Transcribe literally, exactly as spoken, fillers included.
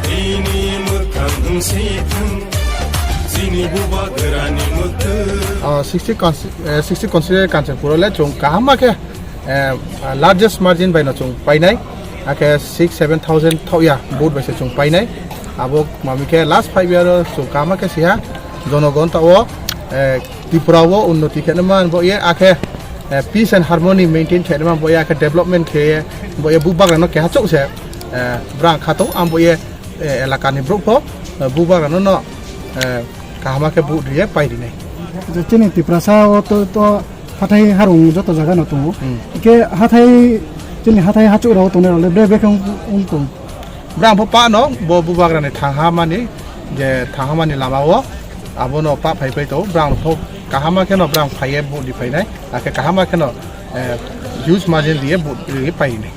Ini mwkhang wngsi thang, chini bubagrani mwkhang. Ah, sixty cons-, eh, sixty constituency Kanchanpur le chwng kaham khe, eh, largest margin bai no chwng painai, akhe six seven thousand thoya vote bai se chwng painai. Abo mami khe last five year o chwng kaham khe siha jonogon ta o, eh, Tripura o unnoti khe nima bo ye akhe, eh, peace and harmony maintain khe nima bo ye akhe development khe bo ye bubagra no keha chuk se, eh, brang khatung ang bo ye, eh, elaka ni brouh pho, eh, bubagra no no, eh, kaham khe vote riye pai rinai. Je chini Tiprasa o to, to hathai harung joto jaga no tongo. Hmm. Ke hathai chini hathai hachuk rao tongnai rao le bre bre khe wng, wng tong. Brang pho pa no bo bubagra ni thangha mani je thangha mani lama o abo no pa phai phai to brang pho kaham khe no brang phai ye vote ri phainai akhe kaham khe no, eh, huge margin riye vote riye pai rinai.